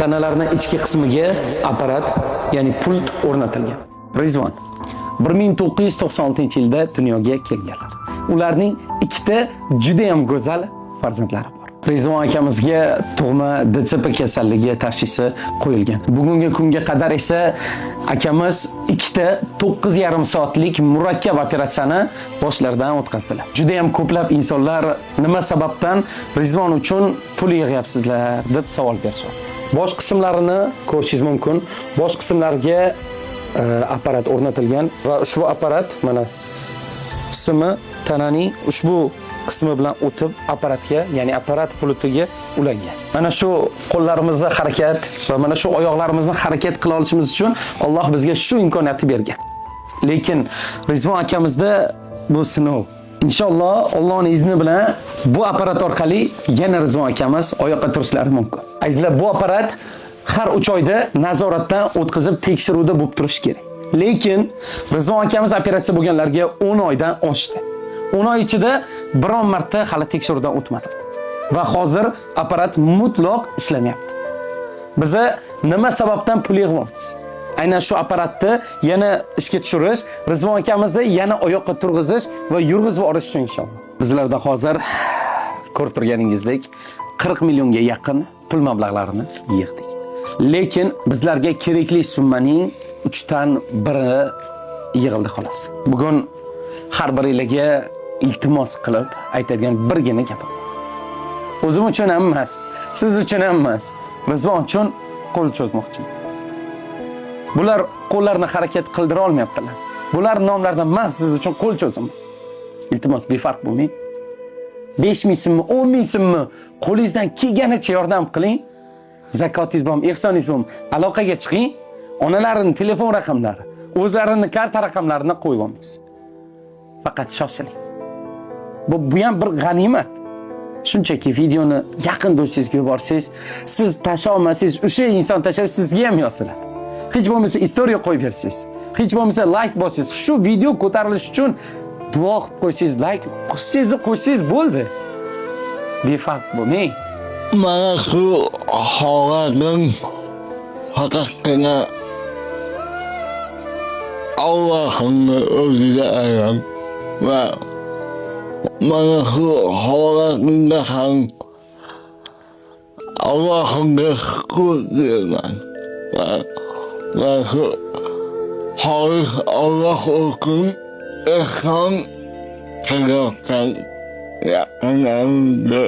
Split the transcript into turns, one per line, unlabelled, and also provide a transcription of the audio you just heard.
Tanalarning ichki qismiga apparat, ya'ni pult o'rnatilgan. Rizvon 1996-yilda dunyoga kelganlar. Ularning ikkita juda ham go'zal farzandlari bor. Rizvon akamizga tug'ma DCP kasalligi tashxisi qo'yilgan. Bugungi kunga qadar esa akamiz ikkita 9,5 soatlik murakkab operatsiyani boshlaridan o'tkazdilar. Juda ham ko'plab insonlar nima sababdan Rizvon uchun pul yig'yapsizlar deb savol berishyapti. Bosh qismlarini ko'rishingiz mumkin. Bosh qismlarga apparat o'rnatilgan va ushbu apparat mana simi tananing ushbu qismi bilan o'tib apparatga, ya'ni apparat pultiga ulangan. Mana shu qo'llarimizni harakat va mana shu oyoqlarimizni harakat qila olishimiz uchun Alloh bizga shu imkoniyatni bergan. Lekin Rizvon akamizda bu sinov. Inshaalloh Allohning izni bilan bu apparat orqali yana Rizvon akamiz oyoqqa turishlari mumkin. Azizlar, bu apparat har 3 oyda nazoratdan o'tkazib tekshiruvda bo'lib turishi kerak. Lekin Rizvon akamiz operatsiya bo'lganlarga 10 oydan oshdi. 10 oy ichida biron marta hali tekshiruvdan o'tmadi. Va hozir apparat mutlaq ishlamayapti. Biza nima sababdan pul yig'yapmiz? Aynan shu apparatni yana ishga tushirish, Rizvon akamizni yana oyoqqa turg'izish va yurg'izib yuborish uchun inshaalloh. Bizlarda hozir ko'rib turganingizdek 40 millionga yaqin pul mablag'larini yig'dik. Lekin bizlarga kerakli summaning 3dan biri yig'ildi xolos. Bugun har biringlarga iltimos qilib aytadigan birgina gapim. O'zim uchun ham emas, siz uchun ham emas, Rizvon uchun qo'l cho'zmoqchiman. Bular qo'llarini harakat qildira olmayaptilar. Bular nomlaridan man siz uchun qo'l cho'zaman. Iltimos, befarq bo'lmang. 5 ming so'mmi, 10 ming so'mmi qo'lingizdan kelganicha yordam qiling. Zakotingiz bormi, ehsoningiz bormi? Aloqaga chiqing. Onalarining telefon raqamlari, o'zlarini karta raqamlarini qo'yib olamiz. Faqat shoshiling. Bu ham bir g'animat. Shunchaki videoni yaqin do'stingizga yuborsangiz, siz tasha olmasangiz, o'sha inson tashlasa sizga ham yoziladi. Hech bo'lmasa история qo'yib bersangiz, hech bo'lmasa like bossangiz, shu video ko'tarilishi uchun duo qilib qo'ysangiz, like qilsangiz qo'ysangiz bo'ldi. Befarq bo'lmang.
Mana shu holatning faqatgina Allohimni o'ziga ayon va mana shu holatimda ham Allohimga shukur deyman va mana shu xolis Alloh uchun ehson qilayotgan yaqinlarimga.